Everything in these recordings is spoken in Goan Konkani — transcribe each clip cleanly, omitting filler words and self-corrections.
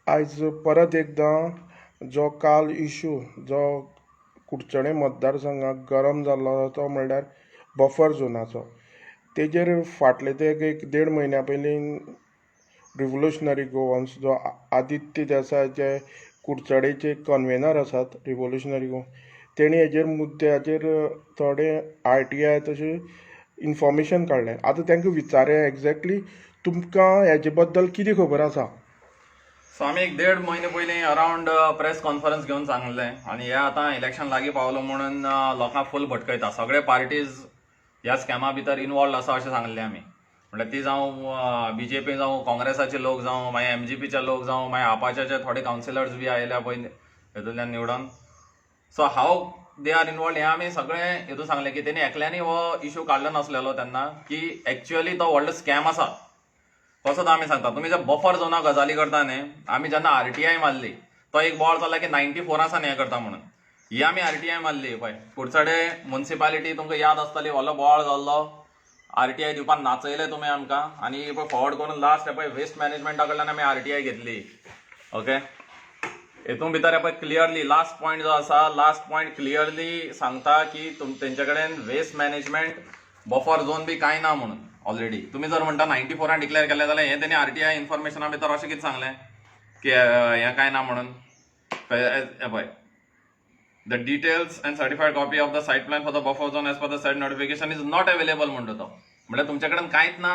आयज परत एकदां जो काल इशू जो कुडचडे मतदारसंघाक गरम जाल्लो आसा तो म्हणल्यार बफर झोनाचो. तेजेर फाटले ते एक देड म्हयन्या पयलीं रिव्होल्युशनरी गोवन्स जो आदित्य देसाय जे कुडचडेचे कन्वेनर आसात रिव्होल्युशनरी गोवन, तेणी हेजेर मुद्द्याचेर थोडे आरटीआय तशें इन्फॉर्मेशन काडलें. आतां तांकां विचारया एग्जॅक्टली तुमकां हेजे बद्दल कितें खबर आसा. सो आमी एक देड म्हयने पयलीं अरावंड प्रेस कॉन्फरन्स घेवन सांगलें आनी हे आतां इलेक्शन लागीं पावलो म्हणून लोकांक फूल भटकयता. सगळे पार्टीज ह्या स्कॅमा भितर इनवॉल्ड आसा अशें सांगलें आमी. म्हणल्यार ती जावं बीजेपी जावं, काँग्रेसाचे लोक जावं, मागीर एमजीपीचे लोक जावं, मागीर आपाचे जे थोडे कावन्सिलर्स बी आयल्या पळय हेतूंतल्यान निवडून. So how they are involved हें आमी सगळें हेतून सांगलें की तेणी एकल्यांनी हो इशू काडलो नासलेलो तेन्ना की एक्च्युअली तो व्हडलो स्कॅम आसा. कसो तो आमी सांगता. तुमी जे बफर झोना गजाली करता न्ही, आमी जेन्ना आरटीआय मारली तो एक बोवाळ चल्ला की 94 सावन हें करता म्हणून. ही आमी आरटीआय मारली पळय, कुडचडे मुन्सिपालिटी तुमकां याद आसतली, व्हडलो बोवाळ जाल्लो. आरटीआय दिवपाक नाचयले तुमी आमकां आनी पळय फॉरवर्ड करून लास्ट पळय वेस्ट मॅनेजमेंटा कडल्यान आमी आरटीआय घेतली. ओके, हेतून भितर पळय क्लियरली लास्ट पॉयंट जो आसा, लास्ट पॉयंट क्लियरली सांगता की तेंचे कडेन वेस्ट मॅनेजमेंट बफर झोन बी कांय ना म्हणून. ऑलरेडी तुमी जर म्हणटा 94 डिक्लेअर केलें जाल्यार हें तेणी आरटीआय इन्फॉर्मेशना भितर अशें कितें सांगलें की हें कांय ना म्हणून. हें पळय, "The details and certified copy of the site plan for the buffer zone as per the said notification is not available" म्हणटा तो. म्हणल्यार तुमचे कडेन कांयच ना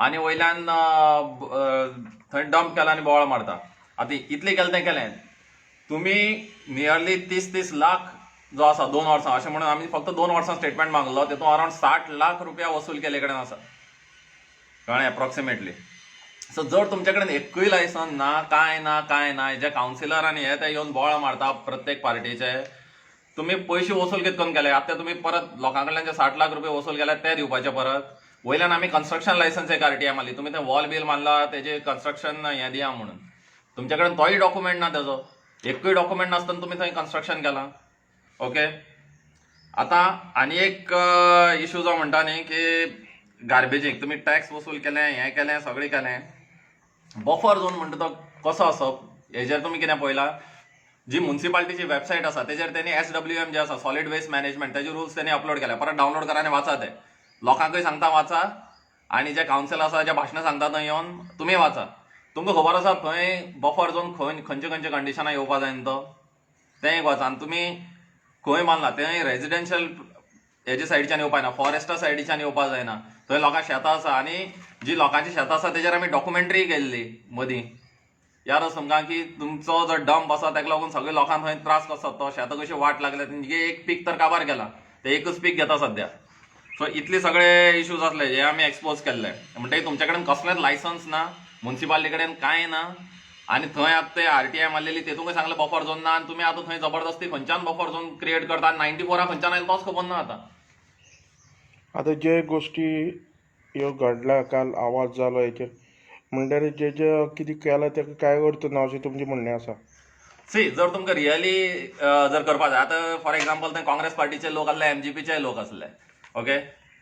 आनी वयल्यान थंय डंप केला आनी बोवाळ मारता. आतां इतलें केलें तें केलें, तुमी नियरली 30-30 लाख जो आसा 2 वर्सां अशें म्हणून आमी फक्त 2 वर्सां स्टेटमेंट मागलो, तेतून अरावंड 60 लाख रुपया वसूल केले कडेन आसा, कळ्ळें, एप्रॉक्सिमेटली. सो जर तुमचे कडेन एकूय लायसन ना, कांय ना, कांय ना, जे कावन्सिलर आनी हे ते येवन बोवाळ मारता प्रत्येक पार्टीचे, तुमी पयशे वसूल कितें करून केले? आतां तुमी परत लोकां कडल्यान जे 60 लाख रुपया वसूल केले ते दिवपाचे परत. वयल्यान आमी कन्स्ट्रक्शन लायसन्स एक आरटीआय मारली, तुमी ते वॉल बील मारला तेजे कन्स्ट्रक्शन हें दिया म्हणून, तुमचे कडेन तोय डॉक्युमेंट ना. तेजो एकूय डॉक्युमेंट नासतना तुमी थंय कन्स्ट्रक्शन केलां. ओके, आतां आनी एक इशू जो म्हणटा न्ही की गार्बेजीक तुमी टॅक्स वसूल केलें, हें केलें, सगळें केलें. बफर झोन म्हणटा तो कसो आसप हेजेर तुमी कितें पळयलां? जी मुन्सिपालिटीची वेबसायट आसा तेजेर तेणी एसडब्ल्यूएम जे आसा, सॉलिड वेस्ट मॅनेजमेंट, तेजे रुल्स तेणी अपलोड केले. परत डावनलोड करा आनी वाचा ते. लोकांकूय सांगता वाचा आनी जे कावन्सिल आसा, जे भाशणां सांगता थंय येवन तुमी वाचा. तुमकां खबर आसा खंय बफर झोन खंय खंयचे खंयचे कंडिशनां येवपा जाय न्ही तो, तें एक वाचा. आनी तुमी खंय बांदला तें रेजिडेन्शियल हेजे सायडीच्यान येवपा जायना, फॉरेस्टा सायडीच्यान येवपा जायना. थंय लोकां शेतां आसा आनी जी लोकांची शेतां आसा तेजेर आमी डॉक्युमेंटरी केल्ली मदीं, याद आसा तुमकां, की तुमचो जो डंप आसा ताका लागून सगळे लोकांक थंय त्रास कसो, तो शेतां कशी वाट लागल्या, तेंगे एक पीक तर काबार केला, ते एकच पीक घेता सध्या. सो इतले सगळे इश्यूज आसले जे आमी एक्सपोज केल्ले. म्हणटकीर तुमचे कडेन कसलेंच लायसन्स ना, मुन्सिपालिटी कडेन कांय ना आनी थंय आतां ते आरटीआय मारलेली तेतूंकय सांगलें बफर झोन ना आनी तुमी आतां थंय जबरदस्ती खंयच्यान बफर झोन क्रिएट करता आनी 94 खंयच्यान आयलो तोच खबर ना आतां. आतां जे गोश्टी ह्यो घडल्या, काल आवाज जालो हेचेर, म्हणल्यार जे जे कितें केलां ताका कांय अर्थ ना अशें तुमचें म्हणणें आसा? सी, जर तुमकां रियली जर करपा जाय, आतां फॉर एक्झाम्पल थंय काँग्रेस पार्टीचे लोक आसले, एमजीपीचे लोक आसले. ओके,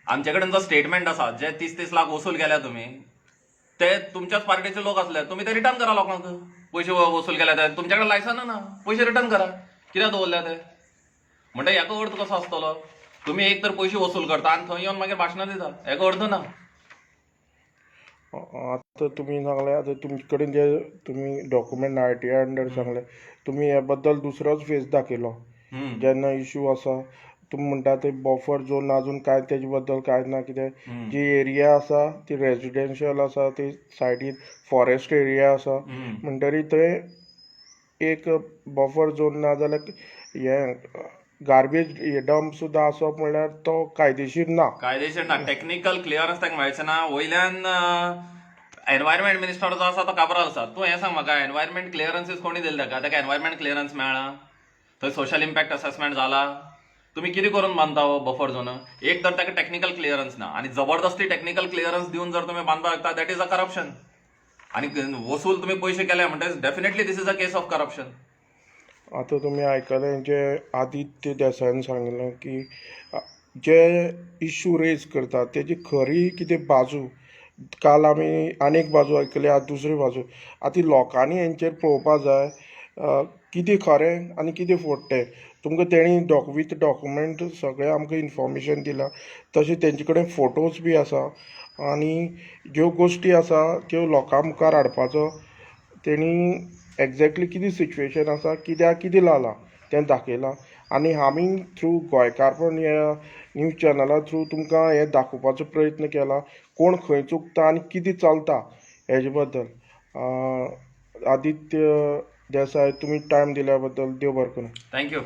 आमचे कडेन जो स्टेटमेंट आसा, जे 30-30 लाख वसूल केल्या तुमी, ते तुमच्याच पार्टीचे लोक आसले. तुमी ते रिटर्न करा लोकांक. पयशे वसूल केल्या ते, तुमच्या कडेन लायसन ना, पयशे रिटर्न करा. कित्याक दवरल्या ते? म्हणटा हेका अर्थ कसो आसतलो? तुमी एक तर पयशे वसूल करता आनी थंय येवन मागीर भाशणां दिता, हेका अर्थ ना. आतां तुमी सांगलें, आतां तुमचे कडेन जे तुमी डॉक्युमेंट आरटीआय अंडर सांगलें, तुमी हे बद्दल दुसरोच फेस दाखयलो. जेन्ना इशू आसा तुमी म्हणटा ते बफर झोन अजून कांय तेजे बद्दल कांय ना. कितें जी एरिया आसा ती रेजिडेन्शियल आसा, ती सायडीन फॉरेस्ट एरिया आसा, म्हणटरी थंय एक बफर झोन ना जाल्यार हें गार्बेज डंप सुद्दां आसप म्हणल्यार तो कायदेशीर ना. कायदेशीर ना, टेक्निकल क्लियरन्स ताका मेळचें ना. वयल्यान एनवायरमेंट मिनिस्टर जो आसा तो काब्राल आसा. तूं हें सांग म्हाका, एनवायरमेंट क्लियरन्सीस कोणी दिले ताका? ताका एनवायरमेंट क्लियरन्स मेळ्ळा? थंय सोशल इम्पॅक्ट असेसमेंट जाला? तुमी कितें करून बांदता हो बफर झोन? एक तर ताका टेक्निकल क्लियरन्स ना आनी जबरदस्ती टेक्निकल क्लियरन्स दिवन जर तुमी बांदपाक लागता, that is a corruption. आनी वसूल तुमी पयशे केले म्हणटकीर definitely this is a case of corruption. आतां तुमी आयकलें जे आदित्य देसायान सांगलें की जे इशू रेज करता तेजी खरी कितें बाजू काल आमी आनीक बाजू आयकली, आज दुसरी बाजू. आतां लोकांनी हेंचेर पळोवपा जाय कितें खरें आनी कितें फोट तें. तुमकां तेणी विथ डॉक्युमेंट सगळें आमकां इन्फॉर्मेशन दिलां, तशें तेंचे कडेन फोटोज बी आसा आनी ज्यो गोश्टी आसा त्यो लोकां मुखार हाडपाचो तेणी एग्जॅक्टली कितें सिच्युएशन आसा, कित्याक कितें जालां तें दाखयलां. आनी आमी थ्रू गोंयकारपण ह्या न्यूज चॅनला थ्रू तुमकां हें दाखोवपाचो प्रयत्न केला, कोण खंय चुकता आनी कितें चलता हेजे बद्दल. आदित्य देसाय, तुमी टायम दिल्या बद्दल देव बरें करूं. Thank you.